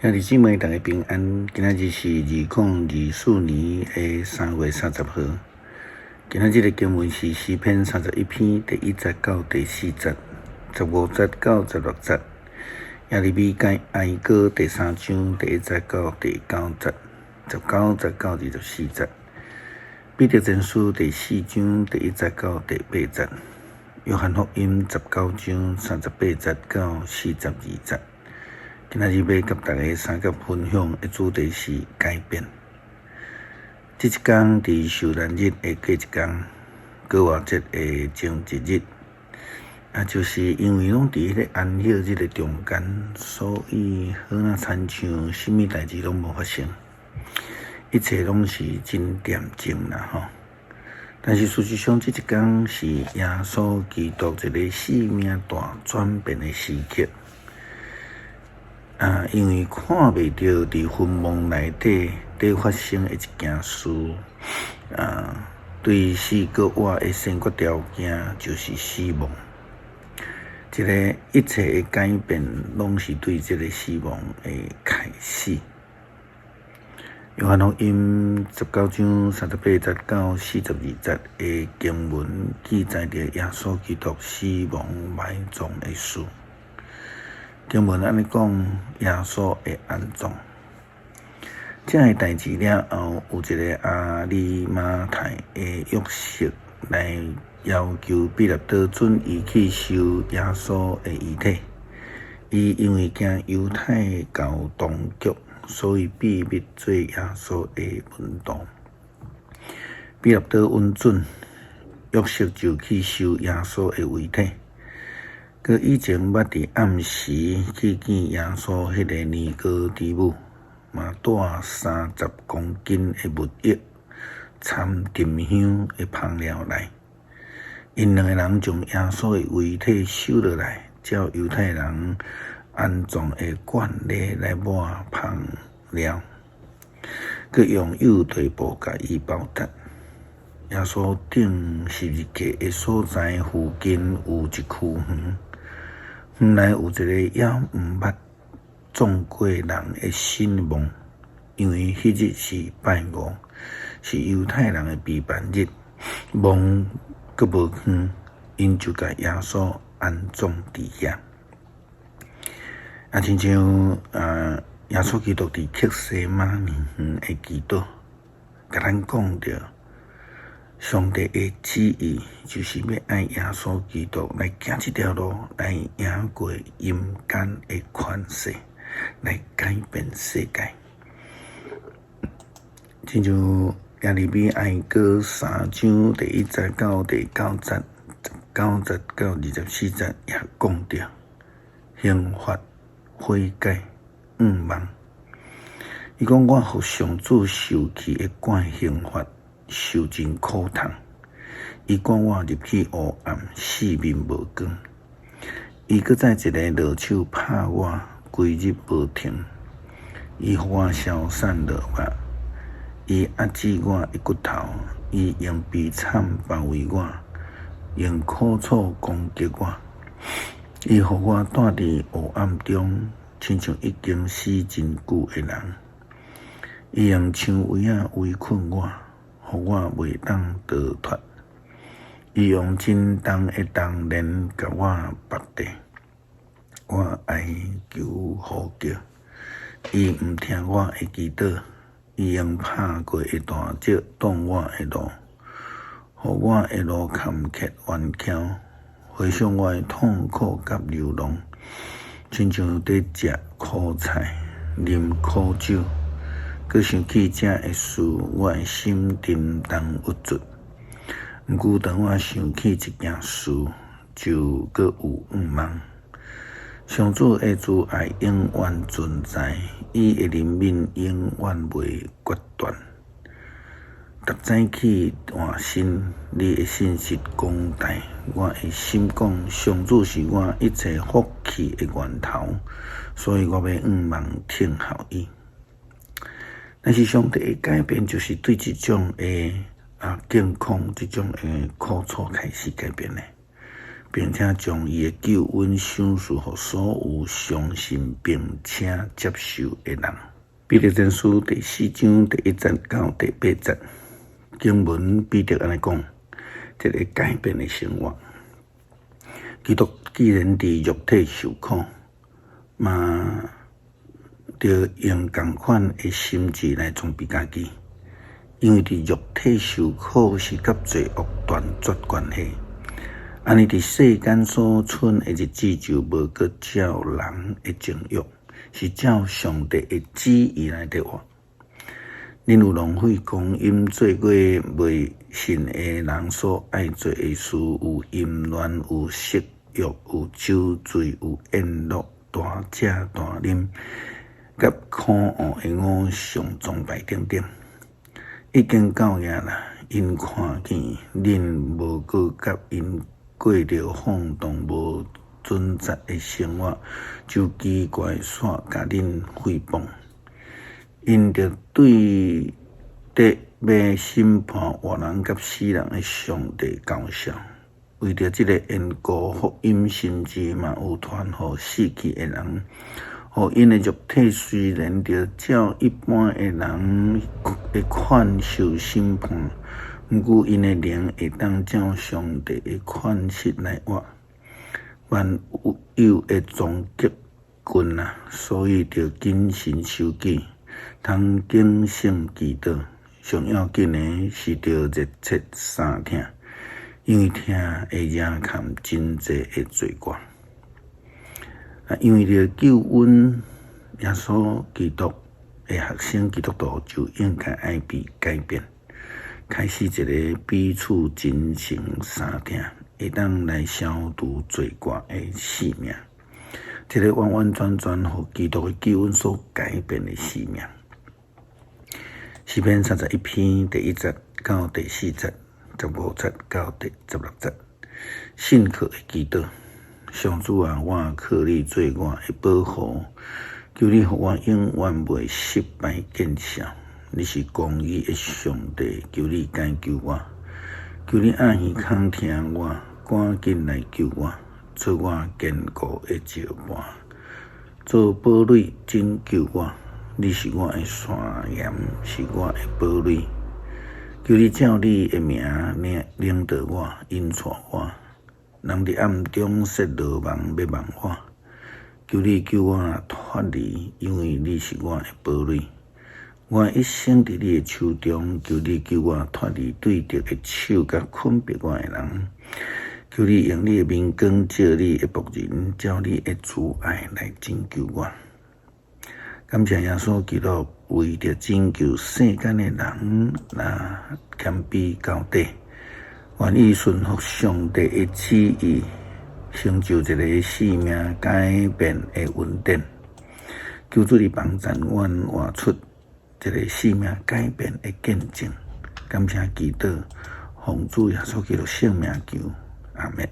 兄弟姊妹，大家平安。今仔日是2024年的3月30號。今仔日的經文是詩篇31篇第1節到第4節，15節到16節。耶利米哀歌第三章第1節到第9節，19節到24節。彼得前書第四章第1節到第8節。約翰福音19章38節到42節。今仔日欲佮大家相佮分享的主題是改變。這一工佇受難日的過一工，逾越節的前一日，啊，就是因為攏佇彼个安息日的中間，所以好若親像啥物代誌攏無發生，一切攏是真恬靜啦吼。但是事實上，這一工是耶穌基督一个生命大轉變的時刻。啊，因為看袂著佇墳墓內底佇發生的一件事，啊，對死閣活的先決條件就是死亡。這个一切的改變，攏是對這个死亡的開始。約翰福音19章38節到42節的經文記載著耶穌基督死亡埋葬的事。經文按呢講，耶穌的安葬。這个代誌了後，有一个亞利馬太的約瑟來要求彼拉多准伊去收耶穌的遺體。伊因為驚猶太教當局，所以秘密做耶穌的門徒。彼拉多允准，約瑟就去收耶穌的遺體。閣以前捌佇暗時去見耶穌彼个尼哥底母，嘛帶30公斤的沒藥摻沉香的香料來。𪜶兩个人將耶穌的遺體收落來，照猶太人安葬的慣例來抹香料，閣用幼緞布共伊包紮。耶穌釘十字架的所在附近有一區園，園內有一个猶毋捌葬過人的新墓，因為彼日是拜五，是猶太人的避難日，墓閣無空，𪜶就共耶穌安葬佇遐。啊，親像啊，耶穌基督佇客西馬尼園的祈禱，共咱講著上帝的旨意，就是欲愛耶穌基督來行這條路，來贏過陰間的權勢，來改變世界。親像耶利米哀歌三章第1節到第9節，19節到24節也講著刑罰、悔改、向望。伊講我予上主受氣的慣刑罰，受盡苦痛。伊趕我入去黑暗，四面無光。伊閣再一个落手拍我，規日無停。伊予我消散落魄，伊壓制我的骨頭，伊用悲慘包圍我，用苦楚攻擊我。伊予我住佇黑暗中，親像已經死真久的人。伊用牆圍仔圍困我，予我袂當逃脫。伊用真重的重擔共我縛著，我哀求呼叫，伊毋聽我的祈禱。伊用拍過的大石擋我的路，予我的路坎坷彎曲。回想我的痛苦佮流浪，親像佇食苦菜、啉苦酒。閣想起這个事，我的心沉重鬱卒。毋過當我想起這件事，就閣有向望。上主的慈愛永遠存在，伊的憐憫永遠袂割斷。逐早起換新，你的信實廣大。我的心講，上主是我一切福氣的源頭，所以我欲向望聽候伊。但是上帝的改變，就是對這種的啊境況、這種的苦楚開始改變的。並且將伊的救恩賞賜予所有相信並且接受的人。彼得前書第四章第一節到第八節經文，彼得按呢講：這个改變的生活。基督既然佇肉體受苦，嘛著用仝款的心志來裝備家己，因為佇肉體受苦是佮罪惡斷絕關係。按呢佇世間所賰的日子就無閣照人的情慾，是照上帝的旨意來佇活。恁有浪費光陰做過未信的人所愛做的事，有淫亂，有色欲，有酒醉，有宴樂，大食大啉，佮可惡的偶像崇拜等等。已經到遐啦，𪜶看見恁無閣佮𪜶過著放蕩無準則的生活，就奇怪煞共恁誹謗。𪜶著對得欲審判活人佮死人的上帝搞笑。為著這个緣故，福音甚至嘛有傳予死去的人，予𪜶的肉體雖然著照一般的人的款受審判，毋過𪜶的靈會當照上帝的款式來活。萬有的終極近啊，所以著謹慎守己，通警醒祈禱。上要緊的是著熱切相疼，因為疼會遮蓋真濟的罪過。啊，因為著救恩耶穌基督的學生基督徒就應該愛被改變，開始一个彼此真誠相疼，會當來消除罪過的生命，這个完完全全予基督的救恩所改變的生命。詩篇三十一篇第一節到第四節，十五節到第十六節，信靠的祈禱。上主啊，我靠你做我的保護，求你予我永遠袂失敗見笑。你是公義的上帝，求你解救我，求你掩耳孔聽我，趕緊來救我，做我堅固的石磐，做堡壘拯救我。你是我的山岩，是我的堡壘。求你照你的名領領導我，引帶我。人佇暗中設羅網欲網我，求你救我脫離，因為你是我的堡壘。我一生佇你的手中，求你救我脫離對敵的手，佮困迫我的人。求你用你的明光照你的僕人，照你的慈愛來拯救我。感謝耶穌基督為著拯救世間的人，來謙卑到底，願意順服上帝的旨意，成就一个生命改變的恩典。求主你幫贊阮活出一个生命改變的見證。感謝基督，奉主耶穌基督聖名求，阿們。